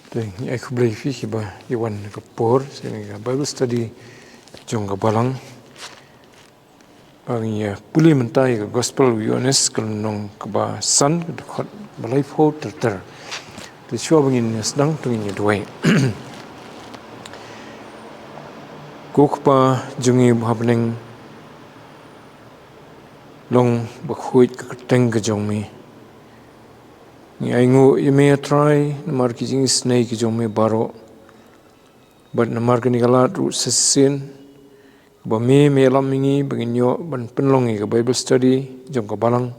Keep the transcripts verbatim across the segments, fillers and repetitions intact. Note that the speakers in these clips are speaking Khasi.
Te ngi ai khublei ïa phi kiba ïa wan ha ka por sha kane ka Bible study jong ka balang. Ba ngin ïa pule mynta ïa ka Gospel u Ïoannis ka lynnong kaba san, ka dkhot ba laiphew ter ter. Te shuwa ba ngin ïa sdang to ngin ïa duwai. Ko Kpa jong ngi ba ha bneng, long bakhuid ka kyrteng ka jong me. Ngi ainguh ïa me, Trai, namar ki jingisynei ki jong me baroh. Bad namar kane ka lad ruh sa shisien, ba me, me ïalam ïa ngi ba ngin ïoh ban pynlong ïa ka Bible study jong ka balang.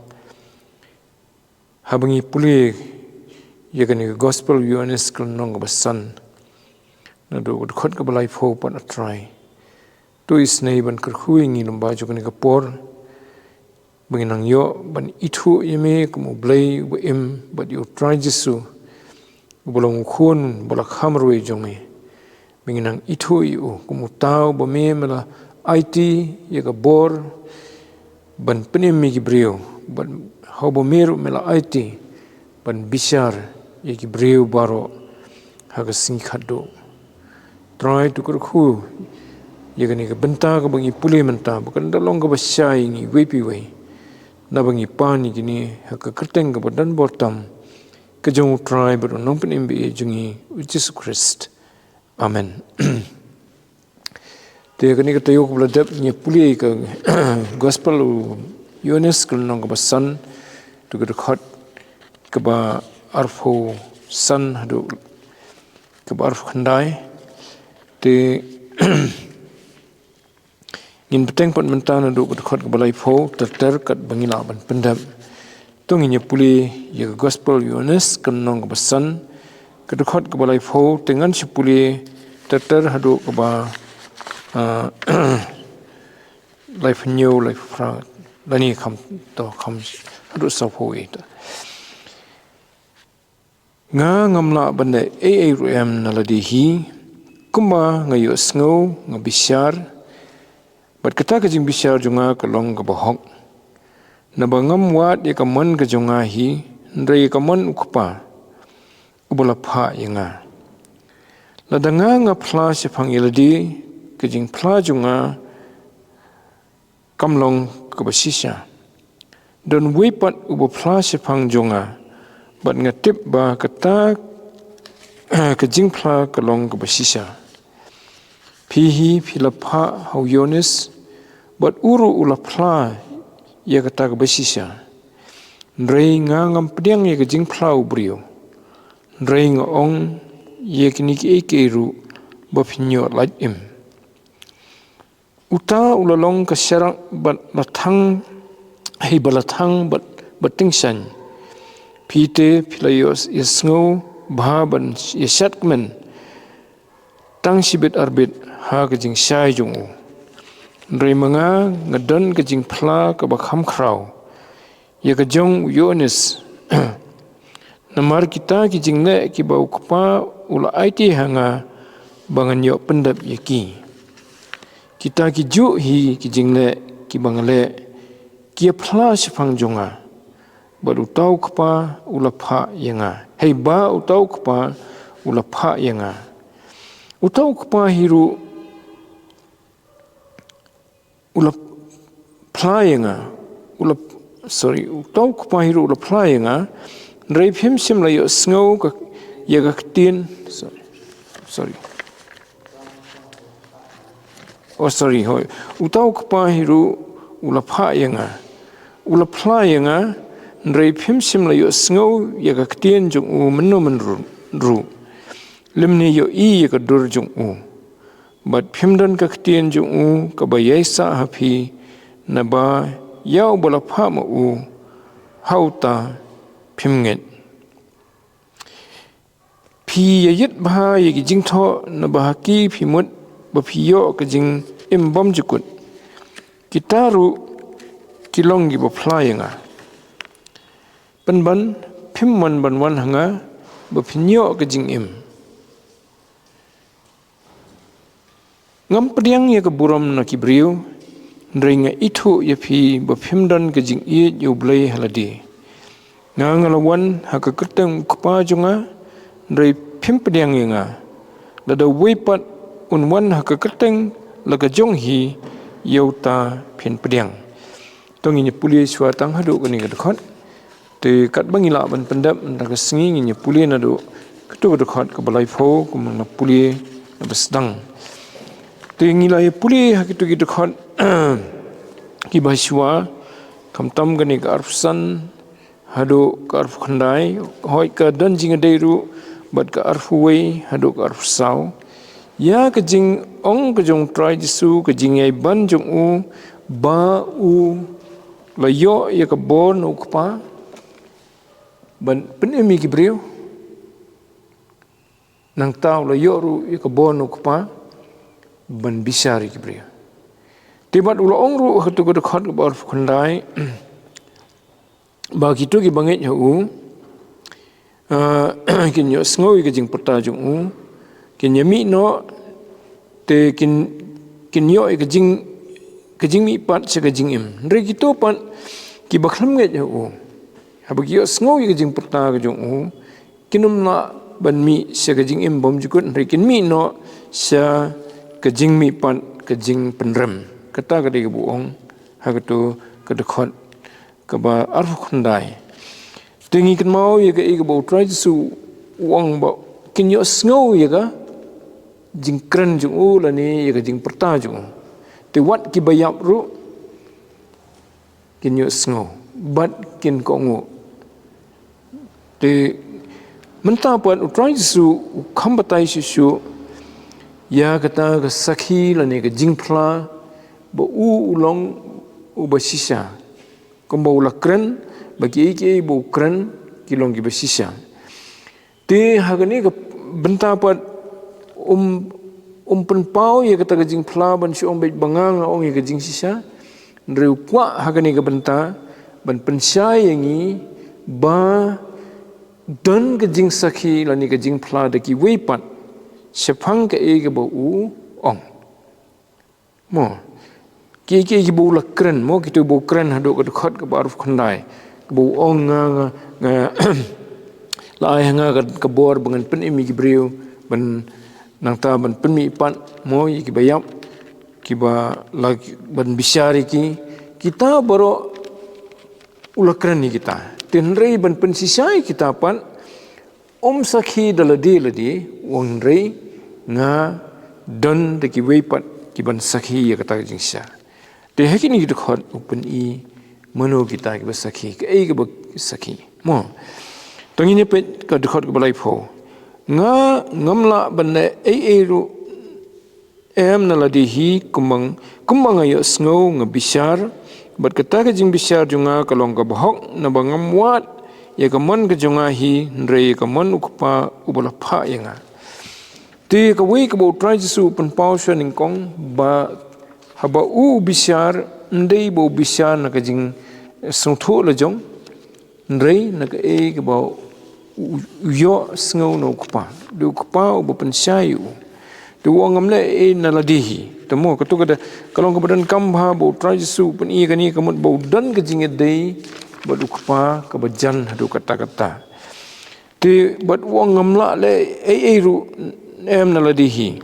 Haba ngi pule ïa kane ka Gospel u Ïoannis ka lynnong kaba san, naduh ka dkhot kaba laiphew pat, A Trai, to isynei ban kyrkhu ïa ngi lyngba jong kane ka por, ba ngin nang ïoh ban ithuh ïa me kum u Blei uba im, bad ïa u Trai Jisu uba long u Khun ba la kha marwei jong me. Ba ngin nang ithuh ïa u kum uta uba me, me la aiti ïa ka bor ban pynim ïa ki briew, bad ha uba me ruh me la aiti ban bishar ïa ki briew baroh ha ka sngi khatduh. Trai, to kyrkhu ïa kane ka bynta kaba ngi pule mynta ba kan da long kaba shai ïa ngi iwei pa iwei, naba ngi pan ïa kine ha ka kyrteng kaba don bor tam ka jong u Trai bad u Nongpynim ba ïeit jong ngi, u Jisu Khrist. Amen. Te kane ka taïew kaba la dep ngin ïa pule ïa ka Gospel u Ïoannis ka lynnong kaba san, to ka dkhot kaba arphew san haduh kaba arphew khyndai. Te ngin bteng pat mynta naduh ka dkhot kaba laiphew ter ter katba ngi lah ban pyndep. To ngin ïa pule ïa ka Gospel u Ïoannis ka lynnong kaba san, ka dkhot kaba laiphew, te ngan shu pule ter ter haduh kaba, ah, laiphew hynñiew, laiphew phra, lane kham, to kham, haduh sawphew ïa ta. Nga ngam lah ban leh ei ei ruh em na lade hi, kumba nga ïohsngew nga bishar, bad kata ka jingbishar jong nga ka long kaba hok. Naba ngam wad ïa ka mon ka jong nga hi, hynrei ïa ka mon u Kpa uba la phah ïa nga. Lada nga nga phla shaphang ïa lade, ka jingphla jong nga kam long kaba shisha. Don uwei pat uba phla shaphang jong nga, bad nga tip ba kata ka jingphla ka long kaba shisha. Phi hi phi la phah ha u Ïoannis, bad u ruh u la phla ïa kata kaba shisha. Hynrei nga ngam pdiang ïa ka jingphla u briew, hynrei nga ong ïa kine kiei kiei ruh ba phin ïoh lait im. Uta u la long ka sharak bad la thang, hei ba la thang bad ba tyngshaiñ. Phi te phi la ïoh ïasngew bha ban ïashat kmen tang shibit arbit ha ka jingshai jong u. Hynrei ma nga nga don ka jingphla kaba kham khraw ïa ka jong u Ïoannis. Namar kita ki jingleh kiba u Kpa u la aiti ha nga ba ngan ïoh pyndep ïa ki. Kita kijuh hi ki jingleh kiba nga leh ki ïa phla shaphang jong nga. Bad uta u Kpa u la phah ïa nga. Hei ba uta u Kpa u la phah ïa nga. Uta u Kpa hi ruh u la phla ïa nga, u la, sorry, uta u Kpa hi ruh u la phla ïa nga, hynrei phim shym la ïohsngew ka, ïa ka ktien, sorry, sorry. Oh, sorry, hooid. Uta u Kpa hi ruh u la phah ïa nga, u la phla ïa nga, hynrei phim shym la ïohsngew ïa ka ktien jong u mynno mynno ruh, lymne ïohi ïa ka dur jong u. Bad phim don ka ktien jong u kaba ïaisah ha phi, naba ïa uba la phah ma u, ha uta phim ngeit. Phi ïa ïit bha ïa ki jingthoh, naba ha ki phi mut ba phi ïoh ka jingim bymjukut. Kita ruh ki long kiba phla ïa nga. Pynban phim mon ban wan ha nga ba phin ïoh ka jingim. Ngam pdiang ïa ka burom na ki briew, hynrei nga ithuh ïa phi ba phim don ka jingïeit ïa U Blei ha lade. Nga nga la wan ha ka kyrteng U Kpa jong nga, hynrei phim pdiang ïa nga. Lada uwei pat un wan ha ka kyrteng la ka jong hi, ïa uta phin pdiang. To ngin ïa pule shuwa tang haduh kane ka dkhot. Te katba ngi lah ban pyndep mynta ka sngi, ngin ïa pule naduh kato ka dkhot kaba laiphew, kumba nga pule naba sdang. Te ngi la ïa pule ha kito ki dkhot kiba shuwa, khamtam kane ka arphew san haduh ka arphew khyndai, hooid ka don jingïadei ruh bad ka arphew wei haduh ka arphew saw. Ïa ka jingong ka jong U Trai Jisu, ka jingïaiban jong u, ba u la ïoh ïa ka bor na U Kpa ban pynim ïa ki briew. Nangta u la ïoh ruh ïa ka bor na U Kpa ban bishar ïa ki briew. Te bad u la ong ruh ha kato ka dkhot kaba arphew khyndai, ba kito kiba ngeit ha u, ah, kin ïohsngew ïa ka jingpyrta jong u, kin ïa mih noh, te kin, kin ïoh ïa ka jing, ka jingmihpat sha ka jingim. Hynrei kito pat kiba khlem ngeit ha u, haba ki ïohsngew ïa ka jingpyrta ka jong u, kin ym lah ban mih sha ka jingim bymjukut, hynrei kin mih noh sha ka jingmihpat, ka jingpynrem. Kata ka dei kaba u ong ha kato ka dkhot kaba arphew khyndai. Te ngi kynmaw ïa kaei kaba U Trai Jisu u ong, ba kin ïohsngew ïa ka jingkren jong u lane ïa ka jingpyrta jong u. Te wat kiba ïap ruh kin ïohsngew bad kin kohnguh. Te mynta pat U Trai Jisu u kham batai shuh shuh ïa kata ka sakhi lane ka jingphla ba u u long uba shisha. Kumba u la kren, ba kiei kiei ba u kren ki long kiba shisha. Te ha kane ka bynta pat um, um pynpaw ïa kata ka jingphla ban shu ong beit ba nga nga ong ïa ka jingshisha. Hynrei u kwah ha kane ka bynta ban pynshai ïa ngi ba don ka jingsakhi lane ka jingphla da kiwei pat shaphang kaei kaba u ong. Mo. Ki, ki, kiba u la kren, mo, kito ba u kren haduh ka dkhot kaba arphew khyndai. Kaba u ong nga, nga, nga, la ai ha nga ka, ka bor ba ngan pynim ïa ki briew, ban nangta ban pynmihpat, mo, ïa kiba ïap, kiba la ban bishar ïa ki. Kita baroh u la kren ïa kita. Te hynrei ban pynshisha ïa kita pat, um sakhi da lade lade, u ong hynrei nga don da kiwei pat kiban sakhi ïa kata ka jingshisha. Te ha kine ki dkhot u pyni mano kita kiba sakhi, kaei kaba sakhi. Mo. To ngin ïa peit ka dkhot kaba laiphew. Nga ngam lah ban leh ei ei ruh em na lade hi, kumba, kumba nga ïohsngew nga bishar, bad kata ka jingbishar jong nga ka long kaba hok, naba ngam wad ïa ka mon ka jong nga hi, hynrei ïa ka mon U Kpa uba la phah ïa nga. Te kawei kaba U Trai Jisu u pynpaw sha nyngkong, ba haba u bishar, ym dei ba u bishar na ka jingsngewthuh la jong, hynrei na kaei kaba u, u ïohsngew na U Kpa. Dei U Kpa uba pynshai ïa u. Te u ong ngam leh ei na lade hi. Te mo, kato ka da, ka long kaba donkam bha ba U Trai Jisu u pyni kane ka mut ba u don ka jingïadei bad U Kpa kaba jan haduh katta katta. Te bad u ong ngam lah leh ei ei ruh em na lade hi.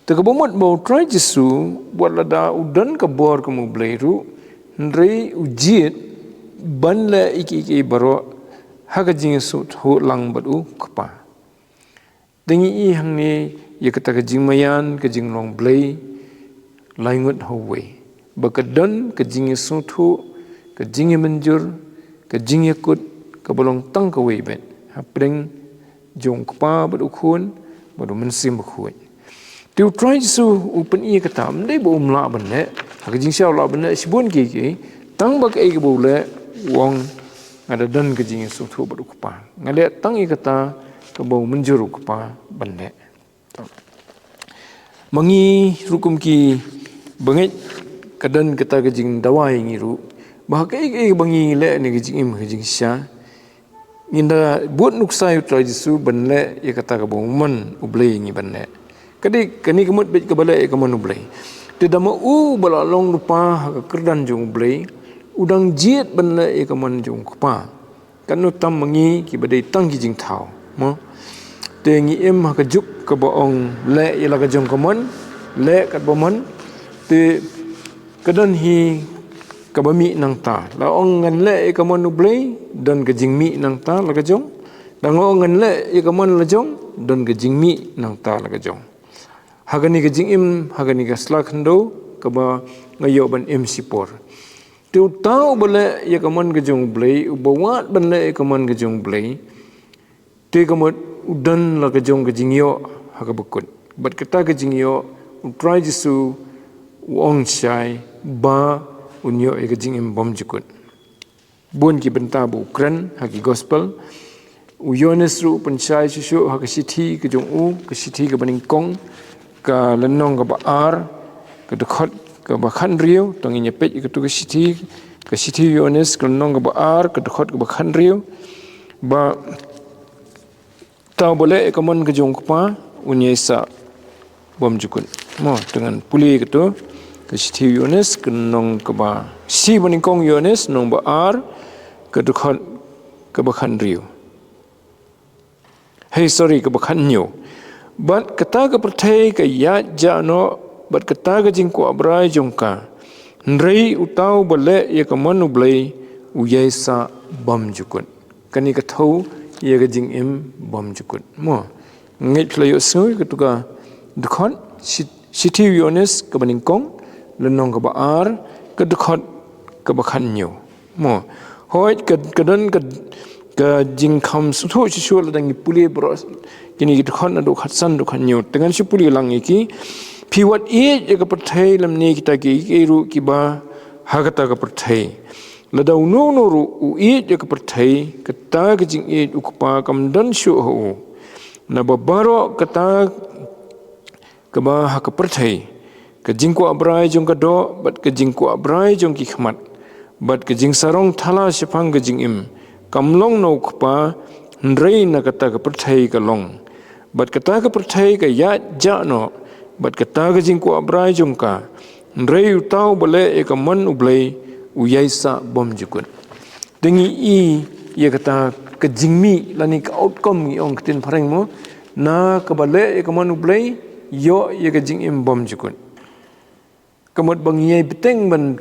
Te kaba mut ba U Trai Jisu, wat lada u don ka bor kum U Blei ruh, hynrei u jied ban leh ïa kiei kiei baroh ha ka jingsngewthuh lang bad U Kpa. Te ngi i hangne ïa kata ka jingmaïan, ka jinglong Blei lai ngut ha uwei. Ba ka don ka jingsngewthuh, ka jingmynjur, ka jingïakut, kaba long tang kawei beit. Hapdeng jong U Kpa bad U Khun bad U Mynsiem Bakhuid. Te U Trai Jisu u pyni kata, ym dei ba um lah ban leh, ha ka jingshisha u lah ban leh shibun kiei kiei, tang ba kaei kaba u leh, u ong nga da don ka jingsngewthuh bad U Kpa. Nga leh tang ïa kata kaba u mynjur U Kpa ban leh. Ma ngi ruh kum kiba ngeit ka don kata ka jingdawa ïa ngi ruh, ba ha kaei kaei ba ngi leh ne ka jingim ka jingshisha, ngin da bud nuksa ïa U Trai Jisu ban leh ïa kata kaba u mon U Blei ïa ngi ban leh. Ka dei kane ka mut beit kaba leh ïa ka mon U Blei. Te da ma u ba la long lypa ha ka kyrdan jong U Blei, u dang jied ban leh ïa ka mon jong U Kpa. Katno tam ma ngi kiba dei tang ki jingthaw, mo? Te ngi im ha ka juk kaba ong leh ïa la ka jong ka mon, leh katba mon. Te ka don hi kaba mih nangta. La ong ngan leh ïa ka mon U Blei, don ka jingmih nangta la ka jong. Da nga ong ngan leh ïa ka mon la jong, don ka jingmih nangta la ka jong. Ha kane ka jingim, ha kane ka sla khyndew, kaba nga ïoh ban im shipor. Te uta uba leh ïa ka mon ka jong U Blei, uba wad ban leh ïa ka mon ka jong U Blei, te ka mut u don la ka jong ka jingïoh ha kaba kut. Bad kata ka jingïoh, U Trai Jisu u ong shai ba un ïoh ïa ka jingim bymjukut. Bun ki bynta ba u kren ha ki gospel. U Ïoannis ruh u pynshai shuh shuh ha ka shithi ka jong u, ka shithi kaba nyngkong, ka lynnong kaba ar, ka dkhot kaba khathynriew. To ngin ïa peit ïa katu ka shithi, ka shithi Ïoannis, ka lynnong kaba ar, ka dkhot kaba khathynriew. Ba uta uba leh ïa ka mon ka jong U Kpa, un ïai sah bymjukut. Mo, te ngan pule katu ka shithi Ïoannis, ka lynnong kaba, shithi ba nyngkong Ïoannis, lynnong ba ar, ka dkhot kaba khathynriew. Hei, sorry, kaba khathynñiew. Bad kata ka pyrthei ka ïaid jah noh bad kata ka jingkwah brai jong ka. Hynrei uta uba leh ïa ka mon U Blei u ïai sah bymjukut. Kane ka thew ïa ka jingim bymjukut. Mo. Ngeit phi la ïohsngew ïa katu ka dkhot, shi-, shithi Ïoannis kaba nyngkong, lynnong kaba ar, ka dkhot kaba khathynñiew. Mo. Hooid, ka, ka don ka, ka jingkham sngewthuh shuh shuh lada ngi pule baroh kine ki dkhot naduh khatsan haduh khathynñiew. Te ngan shu pule lang ïa ki. Phi wat ïeit ïa ka pyrthei lymne kita kiei kiei ruh kiba ha kata ka pyrthei. Lada uno uno ruh u ïeit ïa ka pyrthei, kata ka jingïeit U Kpa kam don shuh ha u. Naba baroh kata kaba ha ka pyrthei, ka jingkwah brai jong ka doh, bad ka jingkwah brai jong ki khmat, bad ka jingsarong thala shaphang ka jingim, kam long na U Kpa, hynrei na kata ka pyrthei ka long. Bad kata ka pyrthei ka ïaid jah noh bad kata ka jingkwah brai jong ka, hynrei uta uba leh ïa ka mon U Blei u ïai sah bymjukut. Te ngi i ïa kata ka jingmih lane ka outcome ngi ong ktien phareng mo, na kaba leh ïa ka mon U Blei, ïoh ïa ka jingim bymjukut. Ka mut ba ngi ïai bteng ban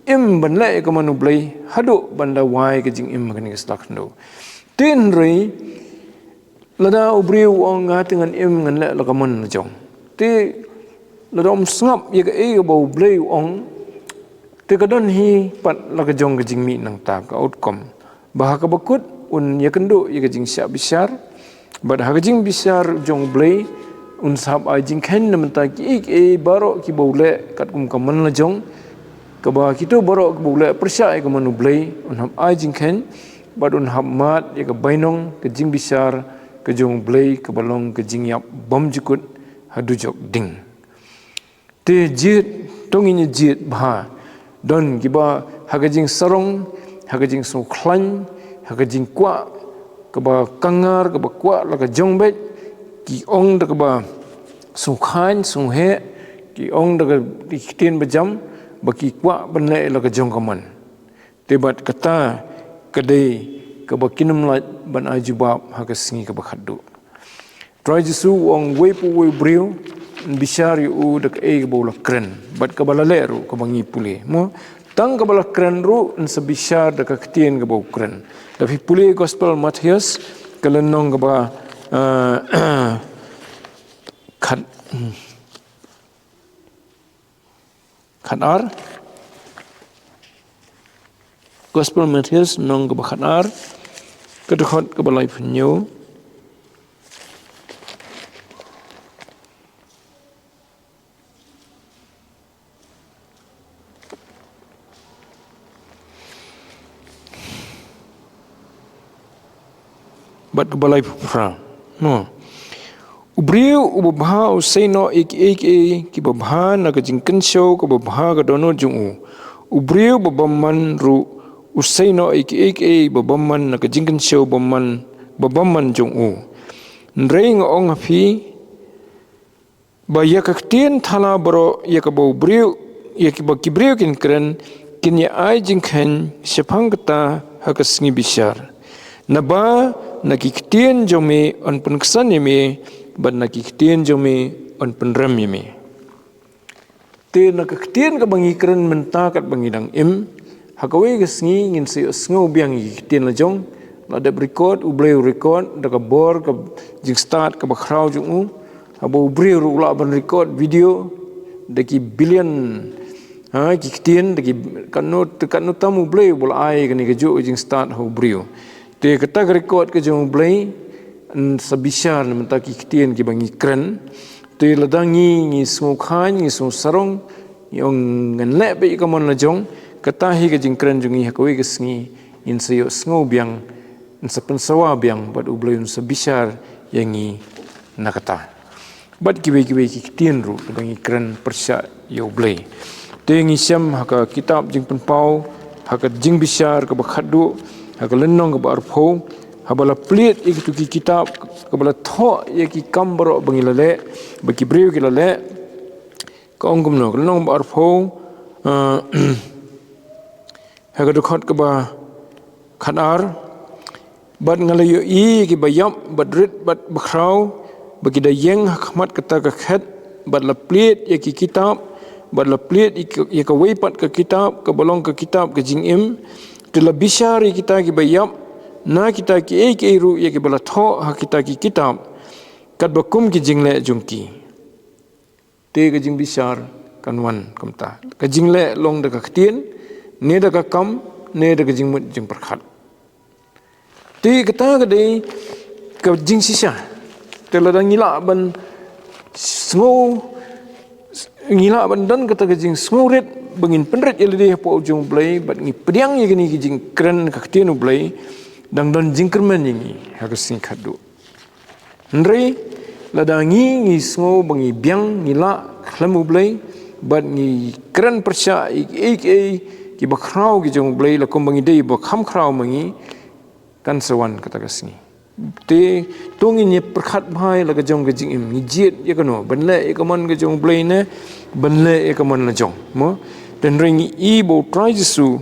im ban leh ïa ka mon U Blei haduh ban da wai ka jingim ha kane ka sla khyndew. Te hynrei lada u briew u ong nga te ngan im ngan leh la ka mon la jong. Te lada um sngap ïa kaei kaba U Blei u ong, te ka don hi pat la ka jong ka jingmih nangta, ka outcome. Ba ha kaba kut un ïakynduh ïa ka jingshah bishar. Bad ha ka jingbishar jong U Blei un sa hap ai jingkheiñ na bynta kiei kiei baroh kiba u leh katkum ka mon la jong. Kaba kito baroh kiba u leh pyrshah ïa ka mon U Blei un hap ai jingkheiñ. Bad un hap mad ïa ka bainong ka jingbishar ka jong U Blei kaba long ka jingïap bymjukut ha dujok ding. Te jied, to ngin ïa jied bha. Don kiba ha ka jingsarong, ha ka jingsngewkhlaiñ, ha ka jingkwah kaba kangar, kaba kwah la ka jong beit, ki ong da kaba sngewkhlaiñ, sngewheh, ki ong da ka ktien bajam ba ki kwah ban leh la ka jong ka mon. Te bad kata ka dei kaba kin ym lait ban ai jubab ha ka sngi kaba khatduh. Trai Jisu u ong uwei pa uwei u briew yn bishar ïa u da kaei kaba u la kren bad kaba la leh ruh kaba ngi pule. Mo, tang kaba la kren ruh yn sa bishar da ka ktien kaba u kren. Da phi pule Gospel Mathaios ka lynnong kaba, eh, khat, khatar. Gospel Mathaios lynnong kaba khatar, ka dkhot kaba laiphew hynñiew. Bad kaba laiphew phra. Mo. U briew uba bha u sei noh ïa kiei kiei kiba bha na ka jingkynshew kaba bha ka dohnud jong u. U briew ba bymman ruh u sei noh ïa kiei kiei ba bymman na ka jingkynshew bymman, ba bymman jong u. Hynrei nga ong ha phi, Ba ïa ka ktien thala baroh ïa kaba u briew, ïa kiba ki briew kin kren, kin ïa ai jingkheiñ shaphang kata ha ka sngi bishar. Naba na ki ktien jong me yn pynksan ïa me, bad na ki ktien jong me yn pynrem ïa me. Te na ka ktien kaba ngi kren mynta katba ngi dang im, ha kawei ka sngi ngin sa ïohsngew biang ïa ki ktien la jong, la dep record, U Blei u record, da ka bor ka jingstad kaba khraw jong u, haba u briew ruh u lah ban record video, da ki billion, ha, ki ktien, da ki katno, katno tam U Blei uba la ai kane kajuh ka jingstad ha u briew. Te kata ka record ka jong U Blei, yn sa bishar na bynta ki ktien kiba ngi kren. Te lada ngi, ngi sngewkhan, ngi sngewsarong, ngi ong ngan leh beit ïa ka mon la jong, kata hi ka jingkren jong ngi ha kawei ka sngi, ngin sa ïohsngew biang, yn sa pynsawa biang, bad U Blei un sa bishar ïa ngi na kata. Bad kiwei kiwei ki ktien ruh kiba ngi kren pyrshah ïa U Blei. Te ngi shem ha ka kitab Jingpynpaw, ha ka Jingbishar kaba khatduh, ha ka lynnong kaba arphew, haba la plied ïa kitu ki kitab, kaba la thoh ïa ki kam baroh ba ngi la leh, ba ki briew ki la leh. Ka ong kumno, ka lynnong ba arphew, ah, ha ka dkhot kaba khatar, bad nga la ïohi ïa kiba ïap, bad rit, bad bakhraw, ba ki da ïeng ha khmat kata ka khet, bad la plied ïa ki kitab, bad la plied ïa ka, ïa kawei pat ka kitab, kaba long ka kitab ka jingim, te la bishar ïa kita kiba ïap, na kita kiei kiei ruh ïa kiba la thoh ha kita ki kitab, katba kum ki jingleh jong ki. Te ka jingbishar kan wan kumta. Ka jingleh long da ka ktien, ne da ka kam, ne da ka jingmut jingpyrkhat. Te kata ka dei ka jingshisha. Te lada ngi lah ban sngew, ngi lah ban don kata ka jingsngewrit, ba ngin pynrit ïa lade hapoh u jong U Blei, bad ngi pdiang ïa kine ki jingkren ka ktien U Blei, dang don jingkyrmen ïa ngi ha ka sngi khatduh. Hynrei lada ngi, ngi sngew ba ngi biang, ngi lah khlem U Blei, bad ngi kren pyrshah ïa kiei kiei kiba khraw ki jong U Blei, la kumba ngi dei ba kham khraw ma ngi, kan sa wan kata ka sngi. Te to ngin ïa pyrkhat bha ïa la ka jong ka jingim, ngi jied ïa kano, ban leh ïa ka mon ka jong U Blei ne ban leh ïa ka mon la jong, mo? Te hynrei ngi i ba U Trai Jisu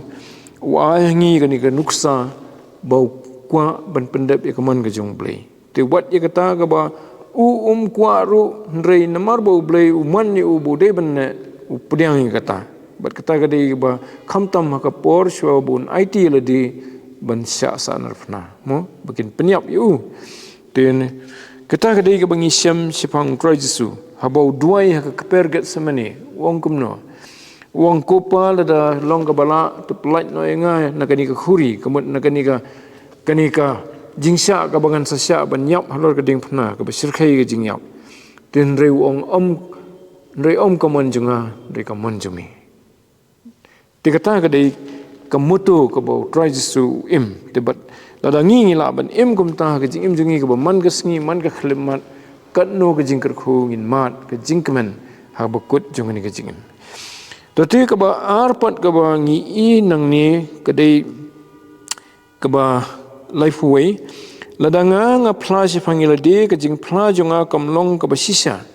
u ai ha ngi kane ka nuksa ba u kwah ban pyndep ïa ka mon ka jong U Blei. Te wat ïa kata kaba u um kwah ruh, hynrei namar ba U Blei u mon ïa u ba u dei ban leh, u pdiang ïa kata. Bad kata ka dei kaba khamtam ha ka por shuwa ba un aiti ïa lade ban shah sahnarphna, mo, ba kin pynïap ïa u. Te kata ka dei kaba ngi shem shaphang U Trai Jisu, haba u duwai ha ka kper Gethsemane, u ong kumno? U ong, Ko Pa, lada long kaba lah, to pyllait noh ïa nga na kane ka khuri, ka mut na kane ka, kane ka jingshah kaba ngan sa shah ban ïap halor ka diengphna, kaba shyrkhei ka jingïap. Te hynrei u ong, ym, hynrei ym ka mon jong nga, hynrei ka mon jong me. Te kata ka dei ka motto kaba U Trai Jisu u im. Te bad lada ngi, ngi lah ban im kumta ha ka jingim jong ngi kaba man ka sngi, man ka khyllipmat, katno ka jingkyrkhu ngin mad ka jingkmen ha kaba kut jong kane ka jingim. To te kaba ar pat kaba ngi i nangne ka dei kaba laiphew wei. Lada nga, nga phla shaphang ïa lade, ka jingphla jong nga kam long kaba shisha.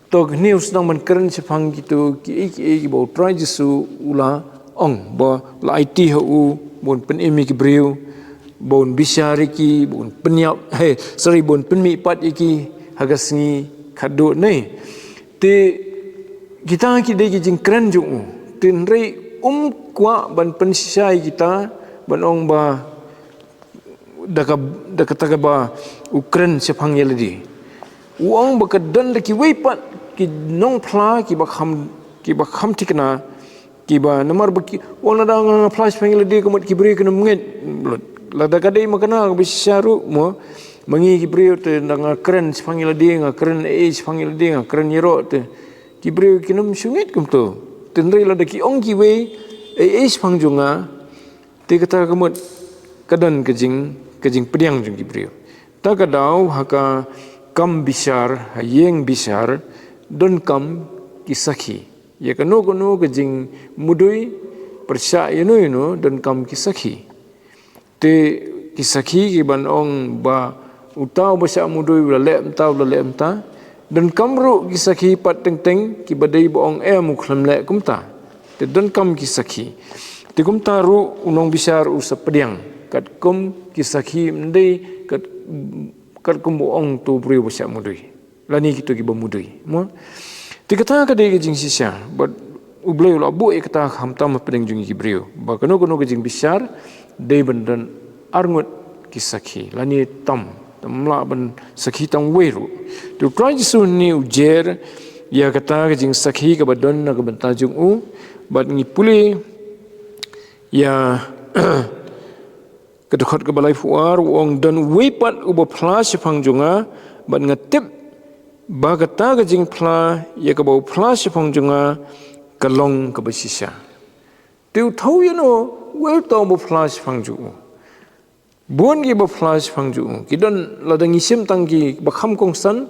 To kane u sdang ban kren shaphang kito kiei kiei kiba U Trai Jisu u la ong ba la aiti ha u ba un pynim ïa ki briew, ba un bishar ïa ki, ba un pynïap, he, sorry, ba un pynmihpat ïa ki ha ka sngi khatduh ne. Te kita ki dei ki jingkren jong u. Te hynrei um kwah ban pynshisha ïa kita, ban ong ba da ka, da kata kaba u kren shaphang ïa lade. U ong ba ka don da kiwei pat ki nongphla kiba kham, kiba kham thikna, kiba namar ba ki, u ong lada nga, nga phla shaphang ïa lade ka mut ki briew kin ym ngeit lut. Lada ka dei ma kane kaba shisha ruh, mo, ma ngi ki briew te lada nga kren shaphang ïa lade, nga kren ei ei shaphang ïa lade, nga kren ïaroh te ki briew kin ym shu ngeit kumto. Te hynrei lada ki ong kiwei ei ei shaphang jong nga, te kata ka mut ka don ka jing, ka jingpdiang jong ki briew. Ta ka daw ha ka kam bishar, ha ïing bishar, donkam ki sakhi. Ïa kano kano ka jingmudui, pyrshah ïano ïano, donkam ki sakhi. Te ki sakhi ki ban ong ba uta uba shah mudui u la leh mynta, u la leh mynta. Donkam ruh ki sakhi pat teng teng kiba dei ba ong em u khlem leh kumta. Te donkam ki sakhi. Te kumta ruh u nongbishar u sa pdiang katkum ki sakhi, ym dei kat, katkum ba ong to briew ba shah mudui lane kito kiba mudui, mo. Te kata ka dei ka jingshisha bad U Blei u la buh ïa kata khamtam hapdeng jong ki briew ba kano kano ka jingbishar dei ban don arngut ki sakhi lane tam, tam lah ban sakhi tang wei ruh. Te U Trai Jisu ne u jer ïa kata ka jingsakhi kaba don na ka bynta jong u. Bad ngi pule ïa ka dkhot kaba laiphew ar, u ong, don uwei pat uba phla shaphang jong nga, bad nga tip ba kata ka jingphla ïa kaba u phla shaphang jong nga ka long kaba shisha. Te u thaw ïa no, uwei uta uba phla shaphang jong u. Bun kiba phla shaphang jong u. Ki don, lada ngi shim tang kiba kham kongsan,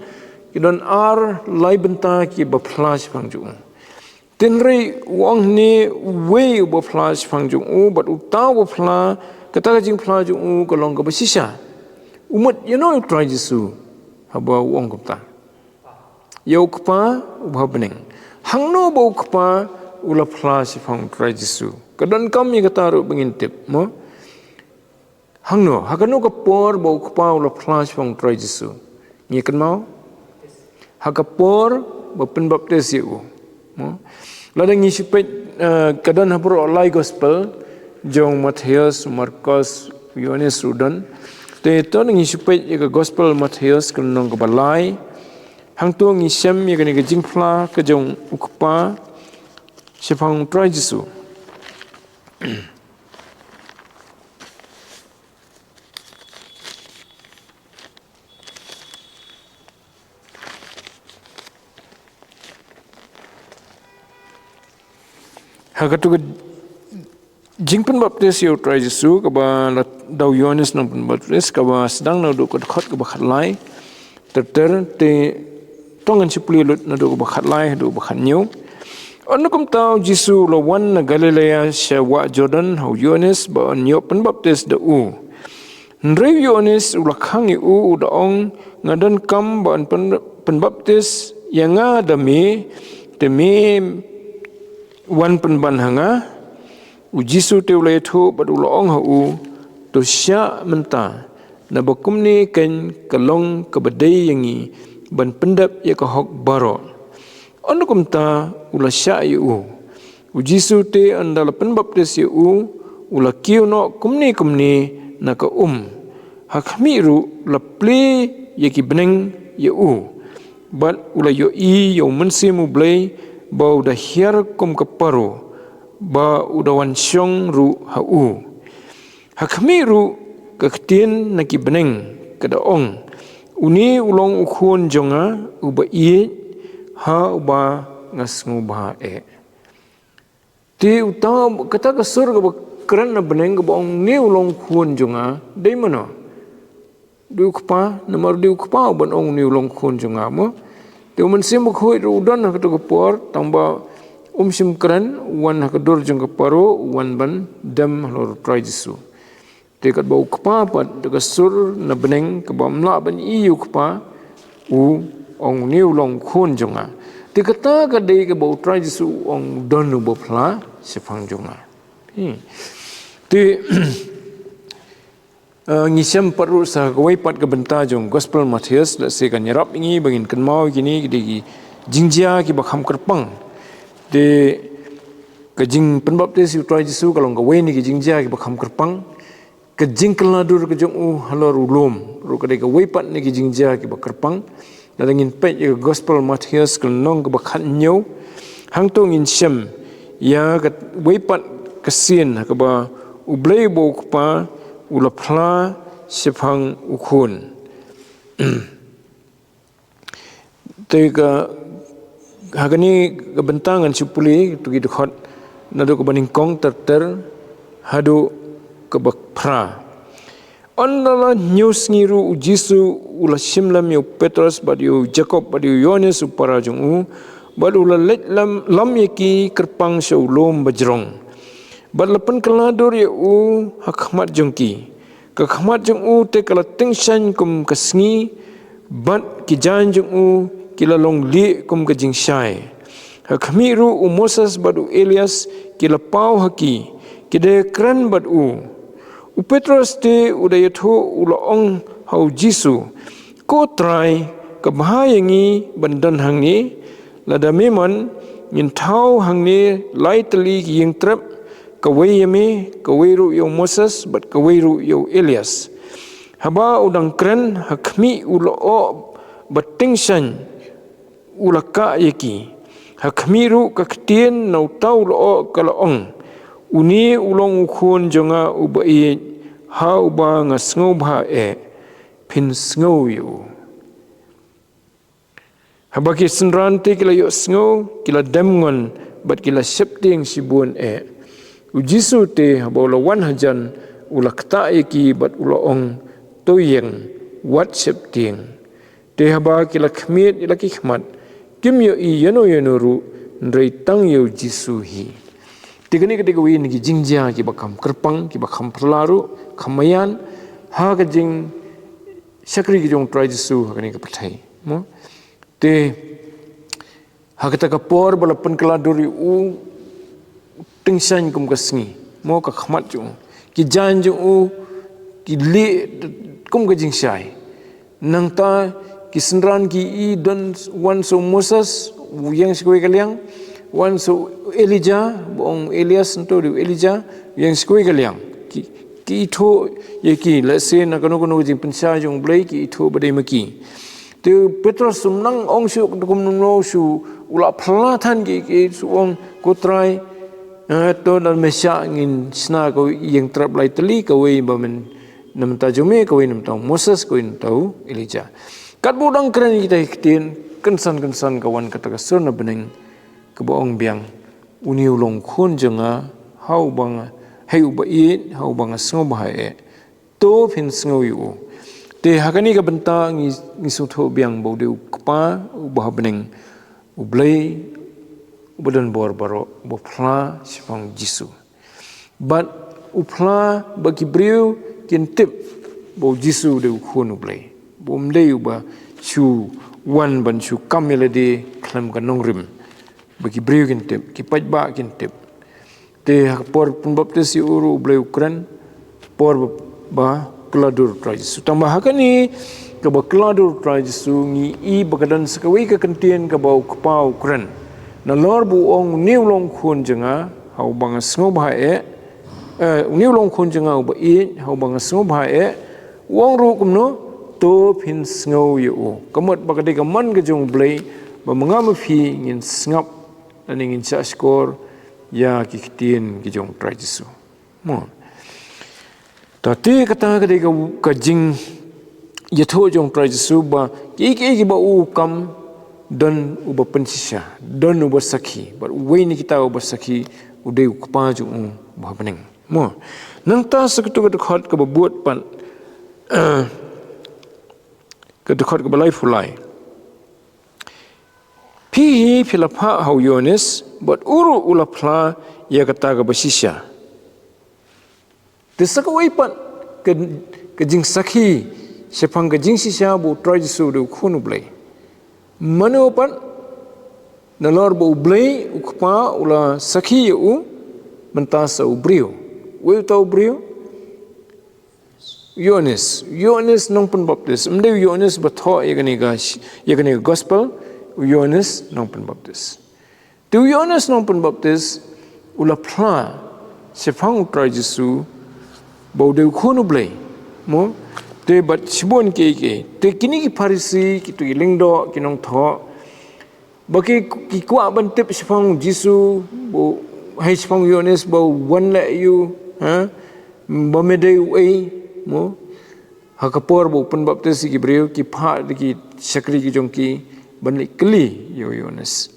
ki don ar lai bynta kiba phla shaphang jong u. Hynrei u ong hangne uwei uba phla shaphang jong u, bad uta uba phla, kata ka jingphla jong u ka long kaba shisha. U mut ïa no U Trai Jisu haba u ong kumta? Ïa u Kpa uba ha bneng. Hangno ba u Kpa u la phla shaphang U Trai Jisu? Ka donkam ïa kata ruh ba ngin tip, mo? Hangno, ha kano ka por ba u Kpa u la phla shaphang U Trai Jisu? Ngi kynmaw? Ha ka por ba pynbaptis ïa u. Mo? Lada ngi shu peit, eh, ka don ha baroh lai gospel, jong Mathaios, Markos, Ïoannis ruh don. Te to ngi shu peit ïa ka gospel Mathaios ka lynnong kaba lai. Hangto ngi shem ïa kane ka jingphla ka jong u Kpa shaphang U Trai Jisu. Ha kato ka jingpynbaptis ïa U Trai Jisu kaba la da u Ïoannis nongpynbaptis, kaba sdang naduh ka dkhot kaba khatlai ter ter, te to ngan shu pule lut naduh kaba khatlai haduh kaba khathynñiew. Ynda kumta u Jisu u la wan na Galilea sha wah Jordan ha u Ïoannis ba un ïoh pynbaptis da u. Hynrei u Ïoannis u la khang ïa u, u da ong, nga donkam ba yn pyn-, pynbaptis ïa nga da me, te me wan pynban ha nga? U Jisu te u la ïathuh bad u la ong ha u, to shah mynta, naba kumne keiñ ka long kaba dei ïa ngi ban pyndep ïa ka hok baroh. Ynda kumta u la shah ïa u. U Jisu te ynda la pynbaptis ïa u, u la kiew noh kumne kumne na ka um. Ha khmih ruh la plie ïa ki bneng ïa u. Bad u la ïohi ïa u Mynsiem U Blei ba u da hiar kum ka paro, ba u da wan shong ruh ha u. Ha khmih ruh ka ktien na ki bneng ka da ong, une u long u Khun jong nga uba ïeit, ha uba nga sngewbha eh. Te uta, kata ka sur kaba kren na bneng kaba ong, une u long u Khun jong nga, dei mano? Dei u Kpa, namar dei u Kpa uban ong une u long u Khun jong nga, mo. Te u Mynsiem Bakhuid ruh u don ha kato ka por, tangba um shym kren, u wan ha ka dur jong ka paro, u wan ban dem halor u Trai Jisu. Te katba u Kpa pat, da ka sur na bneng kaba ym lah ban i ïa u Kpa, u ong, une u long u Khun jong nga. Te kata ka dei kaba u Trai Jisu u ong, don uba phla shaphang jong nga. Hmm. Te, eh, ngi shem pat ruh sa kawei pat ka bynta jong Gospel Mathaios, lehse kan ïarap ïa ngi ba ngin kynmaw ïa kine ki dei ki jingjia kiba kham kyrpang. Te ka jingpynbaptis ïa u Trai Jisu ka long kawei na ki jingjia kiba kham kyrpang. Ka jingkylladur ka jong u halor u lum ruh ka dei kawei pat na ki jingjia kiba kyrpang. Lada ngin peit ïa ka Gospel Mathaios ka lynnong kaba khathynñiew, hangto ngin shem ïa kawei pat ka sien ha kaba U Blei uba u Kpa u la phla shaphang u Khun. Te ka, ha kane ka bynta ngan shu pule, tu ki dkhot, naduh kaba nyngkong ter ter haduh kaba phra. Ynda la hynñiew sngi ruh u Jisu u la shim lem ïa u Petros bad ïa u Jakob bad ïa u Ïoannis u para jong u, bad u la leit lem, lem ïa ki kyrpang sha u lum bajrong. Bad la pynkylladur ïa u ha khmat jong ki. Ka khmat jong u te ka la tyngshaiñ kum ka sngi, bad ki jaiñ jong u ki la long lieh kum ka jingshai. Ha khmih ruh u Moses bad u Elias ki la paw ha ki, ki da kren bad u. U Petros te u da ïathuh, u la ong ha u Jisu, "Ko Trai, ka bha ïa ngi ban don hangne, lada me mon, ngin thaw hangne lai tylli ki ïing trep, kawei ïa me, kawei ruh ïa u Moses bad kawei ruh ïa u Elias." Haba u dang kren, ha khmih u lyoh ba tyngshaiñ u la kah ïa ki. Ha khmih ruh ka ktien na uta u lyoh ka la ong, "Une u long u Khun jong nga uba ïeit, ha uba nga sngewbha eh, phin sngew ïa u." Haba ki synran te ki la ïohsngew, ki la dem ngon bad ki la sheptieng shibun eh. U Jisu te haba u la wan hajan, u la ktah ïa ki bad u la ong, "To ïeng, wat sheptieng." Te haba ki la khmied ïa la ki khmat, kim ïohi ïano ïano ruh, hynrei tang ïa u Jisu hi. Te kane ka dei kawei na ki jingjia kiba kham kyrpang, kiba kham phylla ruh, kham maïan ha ka jingshakri ka jong u Trai Jisu ha kane ka pyrthei. Mo? Te ha kata ka por ba la pynkylla dur ïa u, tyngshaiñ kum ka sngi, mo, ka khmat jong u, ki jaiñ jong u ki lieh kum ka jingshai. Nangta ki synran ki i don, wan sa u Moses, u ïeng sha kawei ka liang, wan sa u Elijah, ba ong Elias, nto dei u Elijah, u ïeng sha kawei ka liang. Ki, ki ithuh ïa ki, lehse na kano kano ka jingpynshai jong u Blei ki ithuh ba dei ma ki. Te u Petros um nang ong shuh kumno kumno shuh, u la phylla than ki, ki shu ong, "Ko Trai, eh, to lada me shah ngin shna kawei ïing trep lai tylli, kawei ba mynta na bynta jong me, kawei na bynta u Moses, kawei na bynta u Elijah." Katba u dang kren ïa kita ki ktien, kynsan kynsan ka wan kata ka sur na bneng kaba ong biang, "Une u long u Khun jong nga, ha uba nga, ha uba ïeit, ha uba nga sngewbha eh. To phin sngew ïa u." Te ha kane ka bynta ngi, ngi sngewthuh biang ba u dei u Kpa uba ha bneng, u Blei uba don bor baroh, uba phla shaphang u Jisu. Bad u phla ba ki briew kin tip ba u Jisu u dei u Khun u Blei, ba um dei uba shu wan ban shu kam ïa lade khlem ka nongrim. Ba ki briew kin tip, ki paidbah kin tip. Te ha ka por pynbaptis ïa u ruh u Blei u kren, por ba, ba kylla dur u Trai Jisu. Tang ba ha kane kaba kylla dur u Trai Jisu ngi i ba ka don sa kawei ka kyntien kaba u Kpa u kren. Nalor ba u ong, "Une u long u Khun jong nga, ha uba nga sngewbha eh, eh, une u long u Khun jong nga uba ïeit, ha uba nga sngewbha eh," u ong ruh kumno, "To phin sngew ïa u." Ka mut ba ka dei ka mon ka jong u Blei ba ma nga ma phi ngin sngap lane ngin shah shkor ïa ki ktien ki jong u Trai Jisu. Mo. Ta te kata ka dei ka, ka jingïathuh jong u Trai Jisu ba kiei kiei kiba u kam don uba pynshisha, don uba sakhi, bad uwei na kita uba sakhi u dei u Kpa jong u uba ha bneng. Mo. Nangta sa katu ka dkhot kaba bud pat, eh, ka dkhot kaba laiphew lai. Phi hi phi la phah ha u Ïoannis, bad u ruh u la phla ïa kata kaba shisha. Te sa kawei pat ka, ka jingsakhi shaphang ka jingshisha ba u Trai Jisu u dei u Khun u Blei. Mano pat, nalor ba u Blei u Kpa u la sakhi ïa u, mynta sa u briew. Uei uta u briew? Ïoannis, Ïoannis nongpynbaptis. Ym dei u Ïoannis ba thoh ïa kane ka, ïa kane ka gospel, u Ïoannis nongpynbaptis. Te u Ïoannis nongpynbaptis u la phla shaphang u Trai Jisu ba u dei u Khun u Blei. Mo, te bad shibun kiei kiei. Te kine ki Pharisi, kito ki lyngdoh, ki nongthoh, ba ki, ki kwah ban tip shaphang u Jisu, ba u, hei shaphang u Ïoannis ba u wan leh ïa u, ha? Ba me dei uei, mo? Ha ka por ba u pynbaptis ïa ki briew, ki phah da ki shakri ki jong ki ban leit kylli ïa u Ïoannis.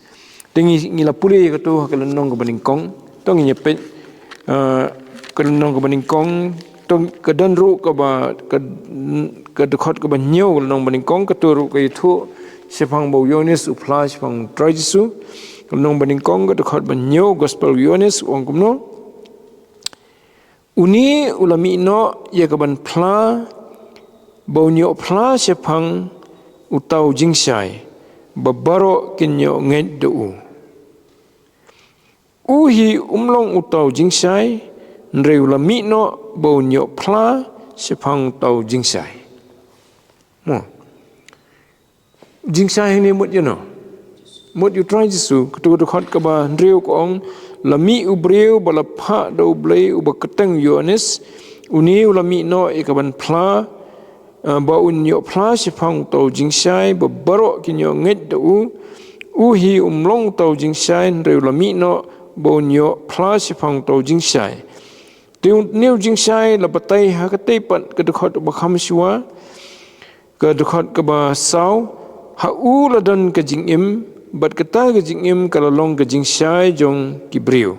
Te ngi, ngi la pule ïa kato ha ka lynnong kaba nyngkong, to ngin ïa peit, eh, ka lynnong kaba nyngkong, to ka don ruh kaba, ka, ka dkhot kaba hynñiew ka lynnong ba nyngkong, kato ruh ka ïathuh shaphang ba u Ïoannis u phla shaphang u Trai Jisu. Ka lynnong ba nyngkong ka dkhot ba hynñiew, gospel u Ïoannis u ong kumno. Une u la mih noh ïa ka ban phla, ba un ïoh phla shaphang uta u jingshai. ba baroh kin ïoh ngeit da u. U hi um long uta u jingshai, hynrei u la mih noh ba un ïoh phla shaphang uta u jingshai. Mo. Jingshai hangne mut ïano? Mut ïa u Trai Jisu, katu ka dkhot kaba hynriew ka ong, la mih u briew ba la phah da U Blei uba kyrteng u Ïoannis, une u la mih noh ïa kaban phla, eh, ba un ïoh phla shaphang uta u jingshai, ba baroh kin ïoh ngeit da u. U hi um long uta u jingshai, hynrei u la mih noh ba un ïoh phla shaphang uta u jingshai. Te une u jingshai la batai ha katei pat ka dkhot ba kham shuwa, ka dkhot kaba saw, ha u la don ka jingim, bad kata ka jingim ka la long ka jingshai jong ki briew.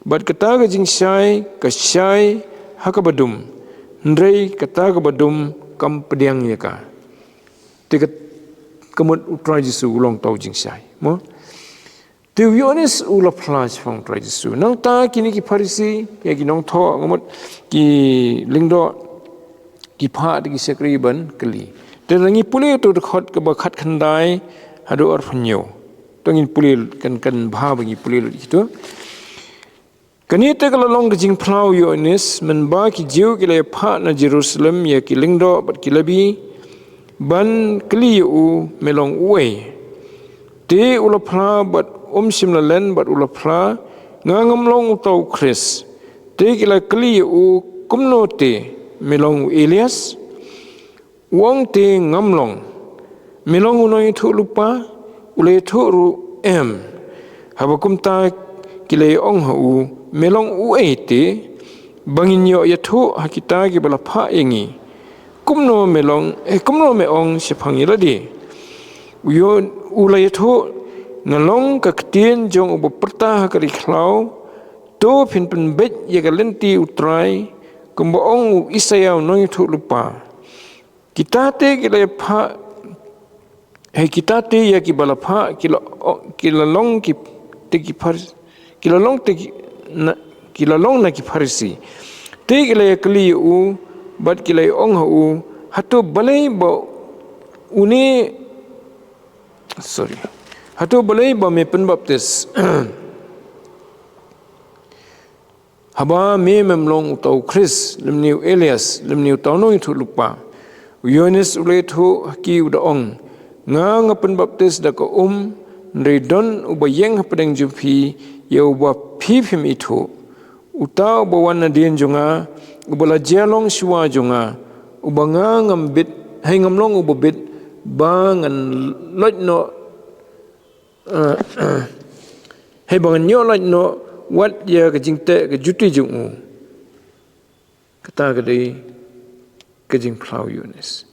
Bad kata ka jingshai ka shai ha kaba dum, hynrei kata kaba dum kam pdiang ïa ka. Te ka, ka mut u Trai Jisu u long uta u jingshai. Mo? Te u Ïoannis u la phla shaphang u Trai Jisu. Nangta kine ki Pharisi, ïa ki nongthoh, nga mut ki lyngdoh, ki phah da ki shakri ban kylli. Te ngi pule utu u dkhot kaba khatkhyndai haduh arphew hynñiew. To ngin pule, kan, kan bha ba ngi pule lut ïa kito. Kane te ka la long ka jingphla u Ïoannis, mynba ki Jiw ki la ïa phah na Jerusalem ïa ki lyngdoh bad ki Lebi, ban kylli ïa u, me long uei. Te u la phla bad um shym la len bad u la phla, nga ngam long uta u Khrist. Te ki la kylli ïa u, kumno te, me long u Elias? U ong te, ngam long. Me long u nongïathuhlypa? U la ïathuh ruh, em. Haba kumta ki la ïa ong ha u, me long uei te, ba ngin ïoh ïathuh ha kita kiba la phah ïa ngi? Kumno me long, eh, kumno me ong shaphang ïa lade? U ïoh, u la ïathuh, nga long ka ktien jong uba pyrta ha ka ri khlaw, to phin pynbeit ïa ka lynti u Trai, kumba ong u Isaïah u nongïathuhlypa. Kita te ki la phah, hei kita te ïa kiba la phah, ki la, o, ki la long ki, te ki phar, ki la long te ki, na, ki la long na ki Pharisi. Te ki la ïa kylli ïa u, bad ki la ïa ong ha u, hato balei ba une, sorry. Hato balei ba me pynbaptis? Haba me mem long uta u Khrist, lymne u Elias, lymne uta u nongïathuhlypa. U Ïoannis u la ïathuh ha ki u da ong, nga nga pynbaptis da ka um, hynrei don uba ïeng hapdeng jong phi, ïa uba phi phim ithuh. Uta uba wan nadien jong nga, uba la jia long shuwa jong nga, uba nga ngam bit, hei ngam long uba bit, ba ngan loit noh, eh, hei ba ngan ïoh lait noh wat ïa ka jingteh ka juti jong u. Kata ka dei ka jingphla u Ïoannis.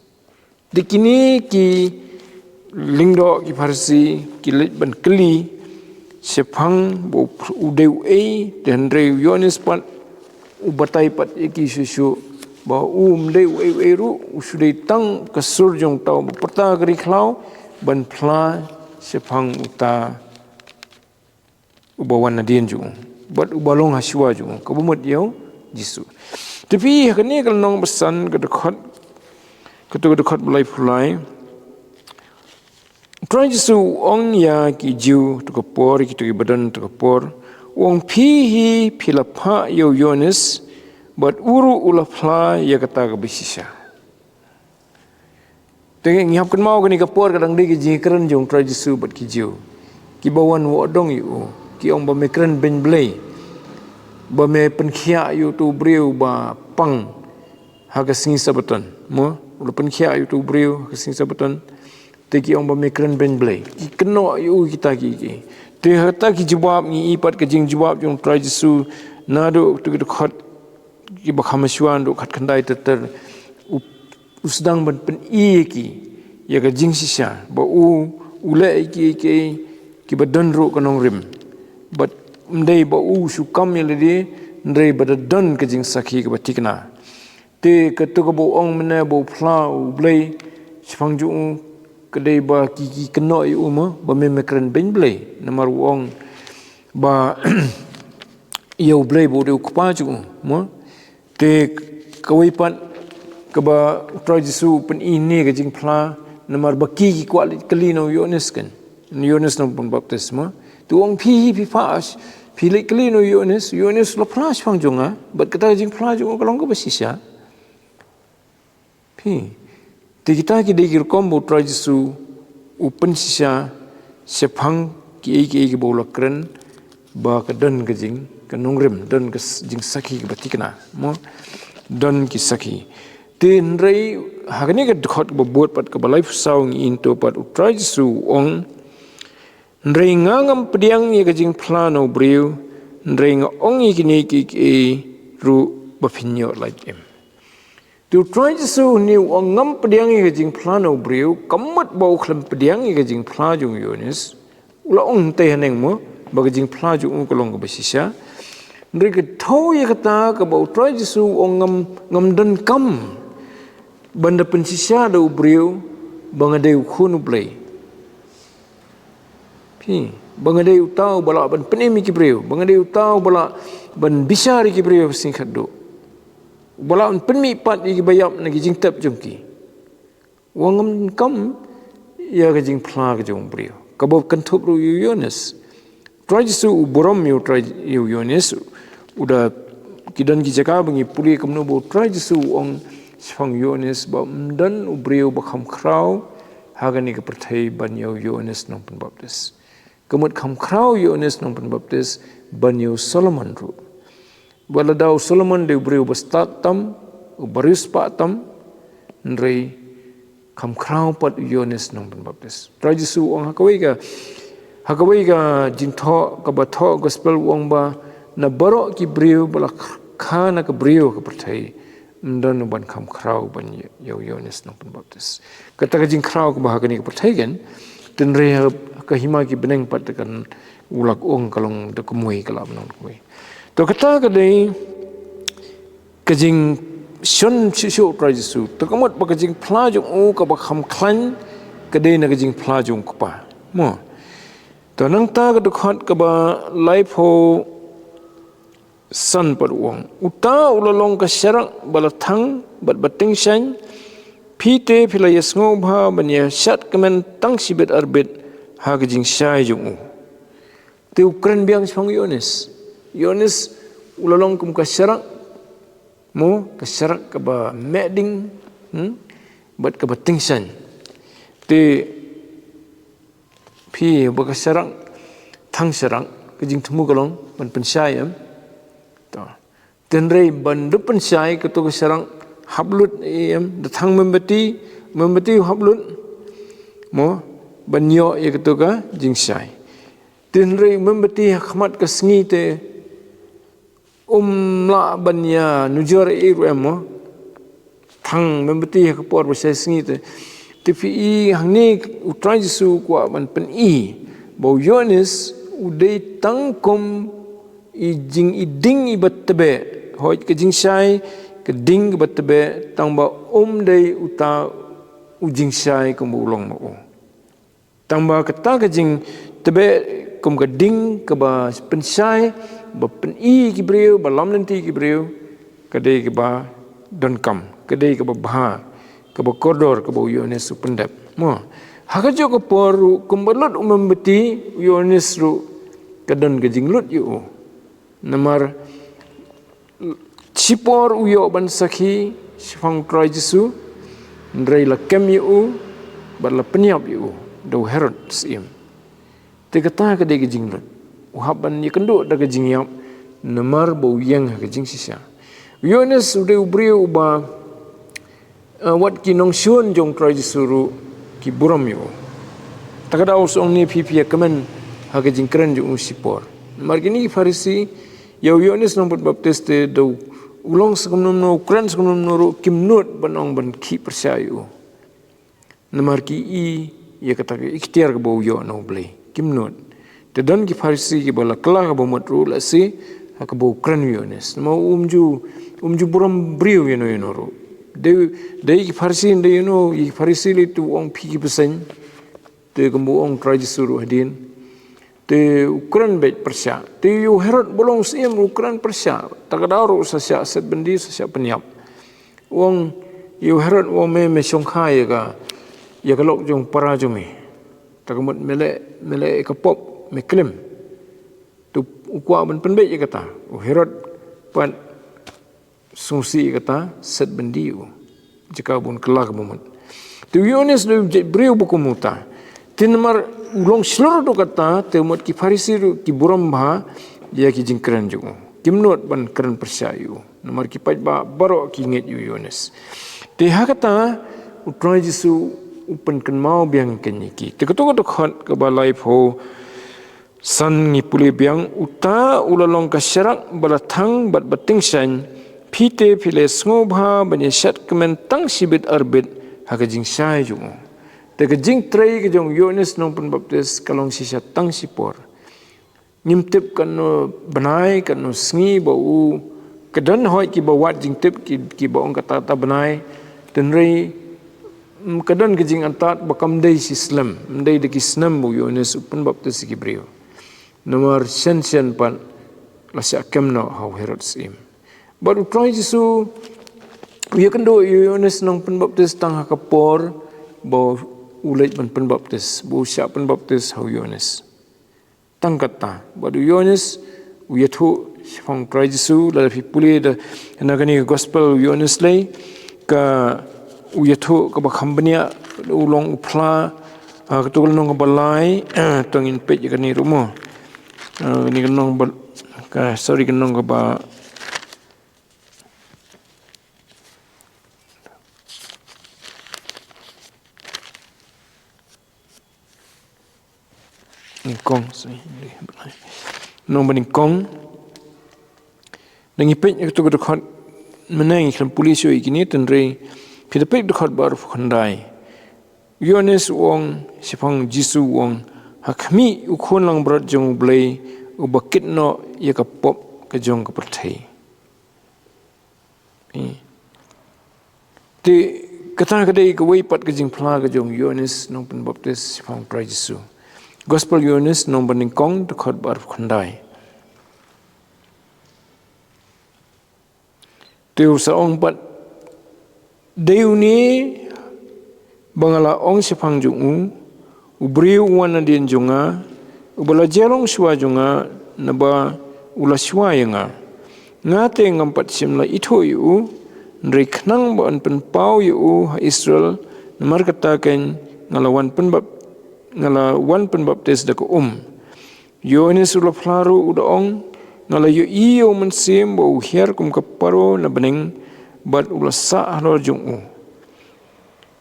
Te kine ki lyngdoh ki Pharisi ki leit ban kylli shaphang ba u dei uei, te hynrei u Ïoannis pat u batai pat ïa ki shuh shuh ba um dei uei uei ruh, u shu dei tang ka sur jong uta uba pyrta ha ka ri khlaw ban phla shaphang uta uba wan nadien jong u bad uba long ha shuwa jong u, kaba mut ïa u Jisu. Te phi ha kane ka lynnong ba san, ka dkhot, katu ka dkhot ba laiphew lai. Trai Jisu u ong ïa ki Jiw tu ka por, kito kiba don tu ka por, u ong, phi hi phi la phah ïa u Ïoannis, bad u ruh u la phla ïa kata kaba shisha. Te ngi hap kynmaw kane ka por ka dang dei ka jingkren jong Trai Jisu bad ki Jiw. Kiba wan wad dong ïa u, ki ong, ba me kren beiñ Blei, ba me pynkhiah ïa utu u briew ba pang ha ka sngi Sabaton. Mo, u la pynkhiah ïa utu u briew ha ka sngi Sabaton. Te ki ong, ba me kren beiñ Blei. Ki kynnoh ïa u kita ki, ki. Te ha kata ki jubab ngi i pat ka jingjubab jong Trai Jisu naduh tu ki dkhot kiba kham shuwa, naduh khatkhyndai ter ter. U, u sdang ban pyni ïa ki ïa ka jingshisha ba u, u leh ïa ki, ïa ki, kiba don ruh ka nongrim. Bad ym dei ba u shu kam ïa lade, hynrei ba da don ka jingsakhi kaba thikna. Te katu kaba u ong mynne ba u phla u Blei shaphang jong u, ka dei ba ki, ki kynnoh ïa u mo, ba me, me kren beiñ Blei. Namar u ong ba ïa u Blei ba u dei u Kpa jong u mo. Te kawei pat kaba Trai Jisu u pyni ne ka jingphla, Namar ba ki ki kwah leit kylli na u Ïoannis kan. Na u Ïoannis nongpynbaptis mo. Te u ong phi hi phi phla, phi leit kylli na u Ïoannis, u Ïoannis u la phla shaphang jong nga, bad kata ka jingphla jong u ka long kaba shisha. Phi. Te kita ki dei ki rukom ba u Trai Jisu u pynshisha shaphang kiei kiei kiba u la kren, ba ka don ka jing, ka nongrim, don ka s-, jingsakhi kaba thikna. Mo, don ki sakhi. Te hynrei, ha kane ka dkhot kaba bud pat kaba laiphew saw ngi ïohi pat u Trai Jisu u ong, hynrei nga ngam pdiang ïa ka jingphla na u briew, hynrei nga ong ïa kine kiei kiei ruh ba phin ïoh lait im. Te u Trai Jisu une u ong ngam pdiang ïa ka jingphla na u briew, ka mut ba u khlem pdiang ïa ka jingphla jong u Ïoannis. U la ong hangtei haneng mo, ba ka jingphla jong u ka long kaba shisha. Hynrei ka thew ïa kata kaba u Trai Jisu u ong ngam, ngam donkam ban da pynshisha da u briew, ba nga dei u khun u Blei. Phi, ba nga dei uta uba lah ban pynim ïa ki briew, ba nga dei uta uba lah ban bishar ïa ki briew ha ka sngi khatduh. Uba lah ban pynmih pat ïa kiba ïap na ki jingtep jong ki. U ong ngam donkam ïa ka jingphla ka jong u briew. Kaba kynthup ruh ïa u Ïoannis. Trai Jisu u burom ïa u Trai, ïa u Ïoannis, u da, ki don ki jaka ba ngi pule kumno ba u Trai Jisu u ong shaphang u Ïoannis ba ym don u briew ba kham khraw ha kane ka pyrthei ban ïa u Ïoannis nongpynbaptis. Ka mut kham khraw u Ïoannis nongpynbaptis ban ïa u Solomon ruh. Wat la da u Solomon dei u briew uba stad tam, uba riewspah tam, hynrei kham khraw pat u Ïoannis nongpynbaptis. Trai Jisu u ong ha kawei ka, ha kawei ka jingthoh, kaba thoh gospel u ong ba na baroh ki briew ba la kha na ka briew ka pyrthei, ym don uban kham khraw ban ïa, ïa u Ïoannis nongpynbaptis. Kata ka jingkhraw kaba ha kane ka pyrthei kan, te hynrei ha ka hima ki bneng pat te kan u la ong ka long da kumwei, ka lah ban long da kumwei. To kata ka dei ka jingshon shisha u Trai Jisu. To ka mut ba ka jingphla jong u kaba kham khlaiñ ka dei na ka jingphla jong u Kpa. Mo. To nangta ka dkhot kaba laiphew san pat u ong. Uta u la long ka sharak ba la thang bad ba tyngshaiñ, phi te phi la ïasngewbha ban ïa shad kmen tang shibit arbit ha ka jingshai jong u. Te u kren biang shaphang u Ïoannis. U Ïoannis u la long kum ka sharak, mo, ka sharak kaba meh ding, hmm? Bad kaba tyngshaiñ. Te phi ba ka sharak, thang sharak, ka jingthmu ka long ban pynshai em. To. Te hynrei ban da pynshai kato ka sharak hap lut em, da thang mombati, mombati hap lut. Mo, ban ïoh ïa kato ka jingshai. Te hynrei mombati ha khmat ka sngi te um lah ban ïa nujor ei ruh em mo. Thang mombati ha ka por ba shai sngi te. Te phi i hangne u Trai Jisu u kwah ban pyni ba u Ïoannis u dei tang kum i jing, i ding iba tbeh. Hooid ka jingshai ka ding kaba tbeh, tang ba um dei uta u jingshai kumba u long ma u. Tang ba kata ka jingtbeh kum ka ding kaba pynshai, ba pyni ki briew, ba lam lynti ki briew, ka dei kaba donkam, ka dei kaba bha, kaba kordor, kaba u Ïoannis u pyndep. Mo, ha kajuh ka por ruh kumba lut u mombati, u Ïoannis ruh ka don ka jinglut ïa u. Namar shipor u ïoh ban sakhi shaphang u Trai Jisu, hynrei la kem ïa u bad la pynïap ïa u da u Herod syiem. Te kata ka dei ka jinglut. U hap ban ïakynduh da ka jingïap namar ba u ïeng ha ka jingshisha. U Ïoannis u dei u briew uba, eh, wat ki nongshun jong u Trai Jisu ruh ki burom ïa u. Ta ka daw shu ong ne phi phi ïa kmen ha ka jingkren jong u shipor. Namar kine ki Pharisi, ïa u Ïoannis nongpynbaptis te da u long sa kumno kumno, u kren sa kumno kumno ruh kim nud ban ong ban khih pyrshah ïa u. Namar ki i ïa kata ka iktiar kaba u ïoh na u Blei. Kim nud. Te don ki Pharisi kiba la kylla kaba mut ruh lehse ha kaba u kren u Ïoannis. Namar um ju, um ju burom briew ïano ïano ruh. Dei, dei ki Pharisi, dei ïano, ïa ki Pharisi lei te u ong phi ki bseiñ. Te kumba u ong u Trai Jisu ruh hadien. Te u kren beit pyrshah. Te ïa u Herod ba long syiem ruh u kren pyrshah. Ta ka daw ruh sa shah set byndi, sa shah pynïap. U ong ïa u Herod, u ong me, me shongkha ïa ka, ïa ka lok jong para jong me. Ta ka mut me leh, me leh ïa ka pop, me klim. Te u kwah ban pynbeit ïa kata. U Herod pat sngewsih ïa kata, set ban die u. Jaka bun kylla ka bamut. Te u Ïoannis u dei u briew ba kum uta. Te namar u long shlur da kata, te mut ki Pharisi ruh ki burom bha ïa ki jingkren jong u. Kim nud ban kren pyrshah ïa u. Namar ki paidbah baroh ki ngeit ïa u Ïoannis. Te ha kata u Trai Jisu u pynkynmaw biang kein ïa ki. Te kato ka dkhot kaba laiphew san ngi pule biang, uta u la long ka sharak ba la thang bad ba tyngshaiñ, phi te phi la sngewbha ban ïa shat kmen tang shibit arbit ha ka jingshai jong u. Te ka jingtrei ka jong u Ïoannis Nongpynbaptis ka long shisha tang shipor. Ngim tip katno bnai, katno sngi ba u, ka don hoi kiba wad jingtip ki, kiba ong kata ta bnai, hynrei, mm, ka don ka jingantad ba kam dei shi slem, ym dei da ki snem ba u Ïoannis u pynbaptis ïa ki briew. Namar shen shen pat la shah kem noh ha u Herod syiem. Bad u Trai Jisu u ïakynduh ïa u Ïoannis Nongpynbaptis tang ha ka por ba u leit ban pynbaptis, ba u shah pynbaptis ha u Ïoannis. Tang kata, bad u Ïoannis u ïathuh shaphang u Trai Jisu, lada phi pule da na kane ka gospel u Ïoannis lei, ka u ïathuh kaba kham bniah, u long u phla, ah, kato ka lynnong kaba lai, to ngin peit ïa kane ruh mo. Ah, kane ka lynnong ba, ka, sorry, ka lynnong kaba Nyngkong, sorry. Nong ba nyngkong. Da ngi peit ïa kato ka dkhot mynne ngi khlem pule shuh ïa kine, hynrei phi da peit dkhot ba arphew khyndai. U Ïoannis u ong shaphang u Jisu u ong, ha khmih u Khun Langbrot jong U Blei uba kit noh ïa ka pop ka jong ka pyrthei. Te kata ka dei kawei pat ka jingphla ka jong u Ïoannis Nongpynbaptis shaphang u Trai Jisu. Gospel Ïoannis nong ba nyngkong dkhot ba arphew khyndai. Te u sa ong pat, dei une ba nga la ong shaphang jong u, u briew u wan nadien jong nga, uba la jia long shuwa jong nga, naba u la shuwa ïa nga. Nga te ngam pat shym la ithuh ïa u, hynrei khnang ba yn pynpaw ïa u ha Israel, namar kata kein nga la wan pynbap-, nga la wan pynbaptis da ka um. Ïoannis u la phla ruh u da ong, nga la ïohi ïa u Mynsiem ba u hiar kum ka paro na bneng, bad u la sah halor jong u.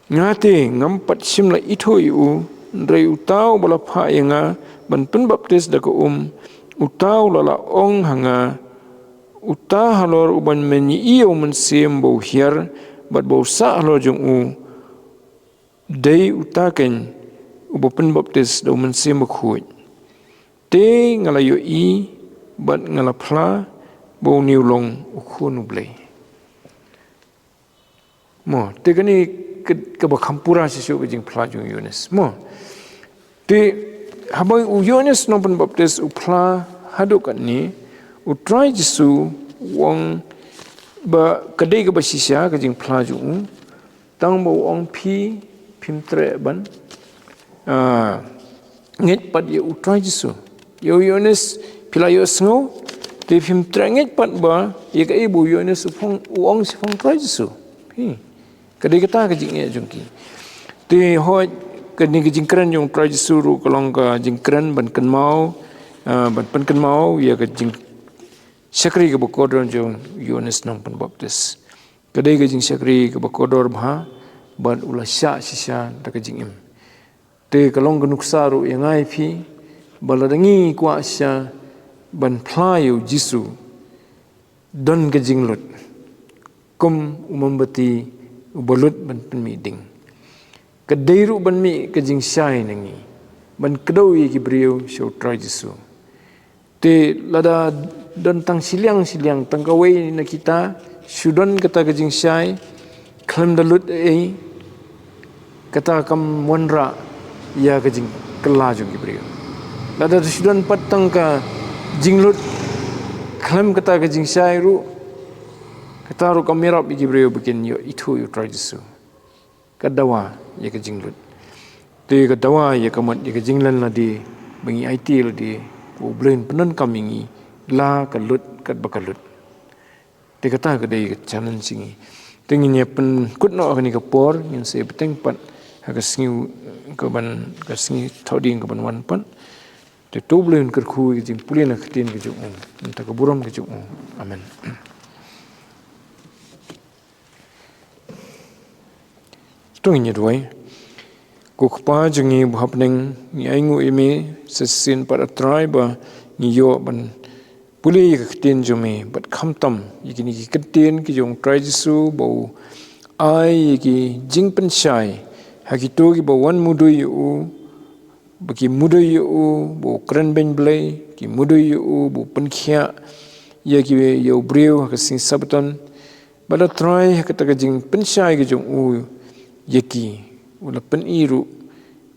Nga te ngam pat shym la ithuh ïa u, hynrei uta uba la phah ïa nga ban pynbaptis da ka um, uta u la la ong ha nga, uta halor uban men ïohi ïa u Mynsiem ba u hiar, bad ba u sah halor jong u, dei uta kein uba pynbaptis da u Mynsiem Bakhuid. Te nga la ïohi bad nga la phla ba une u long u Khun U Blei. Mo, te kane ka, kaba kham pura shisha ka jingphla jong u Ïoannis. Mo. Te haba u Ïoannis Nongpynbaptis u phla haduh katne, u Trai Jisu u ong ba ka dei kaba shisha ka jingphla jong u, tang ba u ong phi, phim treh ban, ah, ngeit pat ïa u Trai Jisu. Ïa u Ïoannis phi la ïohsngew, te phim treh ngeit pat ba ïa kaei ba u Ïoannis u phong, u ong shaphang u Trai Jisu. Phi. Ka dei kata ka jingeh jong ki. Te hooid, kane ka jingkren jong u Trai Jisu ruh ka long ka jingkren ban kynmaw, ah, ban pynkynmaw ïa ka jingshakri kaba kordor jong u Ïoannis Nongpynbaptis. Ka dei ka jingshakri kaba kordor bha, bad u la shah shisha da ka jingim. Te ka long ka nuksa ruh ïa nga ïa phi, ba lada ngi kwah shisha ban phla ïa u Jisu, don ka jinglut. Kum u mombati uba lut ban pynmih ding. Ka dei ruh ban mih ka jingshai na ngi. Ban kdew ïa ki briew sha u Trai Jisu. Te lada don tang shiliang shiliang, tang kawei na kita, shu don kata ka jingshai, khlem da lut ei, kata kam wanrah ïa ka jingkylla jong ki briew. Lada shu don pat tang ka jinglut, khlem kata ka jingshai ruh, kata ruh kam ïarap ïa ki briew ba kin ïoh ithuh ïa u Trai Jisu. Ka dawa ïa ka jinglut. Te ka dawa ïa ka mut ïa ka jinglen lade, ba ngi aiti lade, U Blei un pyndonkam ïa ngi la ka lut katba ka lut. Te kata ka dei ka challenge jong ngi. Te ngin ïa pynkut noh ha kane ka por, ngin sa ïa bteng pat ha ka sngi, ka ban, ka sngi thohdieng ka ban wan pat. Te to U Blei un kyrkhu ïa ka jingpule na ka ktien ka jong u, na ka bynta ka burom ka jong u. Amen. To ngin ïa duwai. Ko Kpa jong ngi ba ha bneng, ngi ainguh ïa me sa shisien pat, A Trai, ba ngi ïoh ban pule ïa ka ktien jong me, bad khamtam ïa kine ki ktien ki jong U Trai Jisu, ba u ai ïa ki jingpynshai ha kito kiba wan mudui ïa u, ba ki mudui ïa u ba u kren beiñ Blei, ki mudui ïa u ba u pynkhiah ïa ki, ïa u briew ha ka sngi Sabbaton. Bad A Trai, ha kata ka jingpynshai ka jong u ïa ki, u la pyni ruh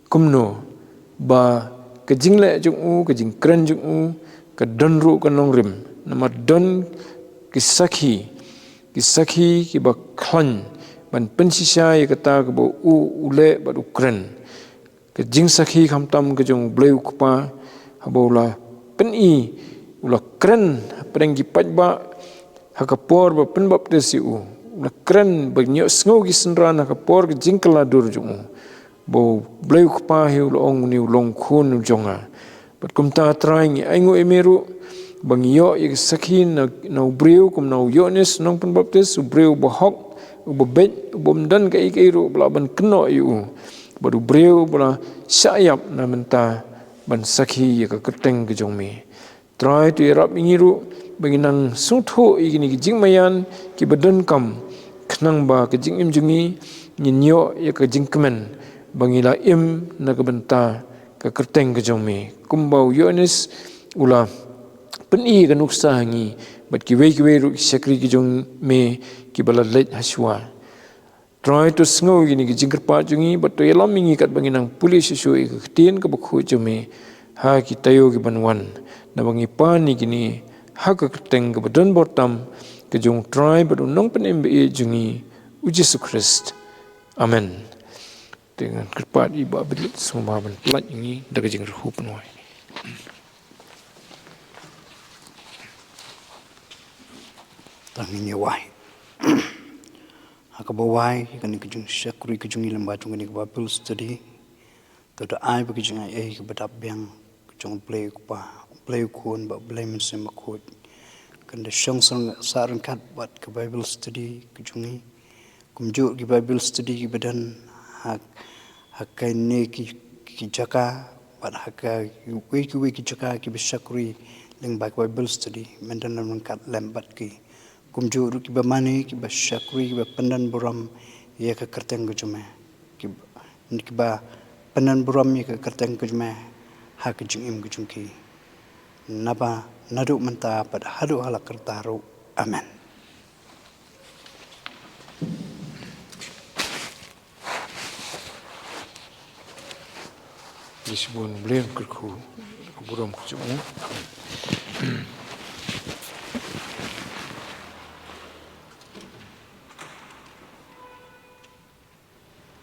kumno ba ka jingleh jong u, ka jingkren jong u, ka don ruh ka nongrim. Namar don ki sakhi, ki sakhi kiba khlaiñ ban pynshisha ïa kata kaba u, u leh bad u kren. Ka jingsakhi khamtam ka jong U Blei U Kpa, haba u la pyni, u la kren hapdeng ki paidbah ha ka por ba pynbaptis ïa u, u la kren ba ngi ïohsngew ki synran ha ka por ka jingkylla dur jong u, ba U Blei U Kpa hi u la ong, une u long khun jong nga. Bad kumta, Trai, ngi ainguh ïa me ruh ba ngi ïoh ïa ka sakhi na, na u briew kum na u Ïoannis Nongpynbaptis, u briew ba hok, uba beit, u bym don kaei kaei ruh ba lah ban kynnoh ïa u. Bad u briew ba la shah ïap na bynta ban sakhi ïa ka kyrteng ka jong me. Trai, to ïarap ïa ngi ruh ba ngin nang sngewthuh ïa kine ki jingmaïan kiba donkam, khnang ba ka jingim jong ngi, ngin ïoh ïa ka jingkmen ba ngi la im na ka bynta ka kyrteng ka jong me, kumba u Ïoannis u la pyni ka nuksa ha ngi bad kiwei kiwei ruh ki shakri ki jong me kiba la leit hashwa. Trai, to sngew ïa kine ki jingkyrpad jong ngi bad to ïalam ïa ngi katba ngin nang pule shuh shuh ïa ka ktien kaba khuid jong me ha ki taïew ki ban wan, naba ngi pan ïa kine ha ka kyrteng kaba don bor tam ka jong U Trai bad U Nongpynim ba ïeit jong ngi, U Jisu Khrist. Amen. Te ngan kyrpad ïa i Bah Bidit sngewbha ban pynlait ïa ngi da ka jingrwai. To ngin ïa wai. Ha kaba wai ïa kane ka jingshakri ka jong ngi lyngba jong kane ka Bible study, to da ai ba ka jingaiei kaba dap biang ka jong U Blei U Kpa, U Blei U Khun bad U Blei Mynsiem Bakhuid, kan da shong sah ryngkat bad ka Bible study ka jong ngi. Kumjuh ki Bible study kiba don ha, ha kine ki, ki jaka, bad ha kiwei kiwei ki jaka kiba shakri lyngba ki Bible study, men don ryngkat lem bad ki. Kumjuh ruh kiba mane, kiba shakri, kiba pyndon burom ïa ka kyrteng ka jong me, kiba, kiba pyndon burom ïa ka kyrteng ka jong me ha ka jingim ka jong ki, naba naduh mynta bad haduh hala karta ruh. Amen. Ïa shibun Blei kyrkhu ka burom ka jong u.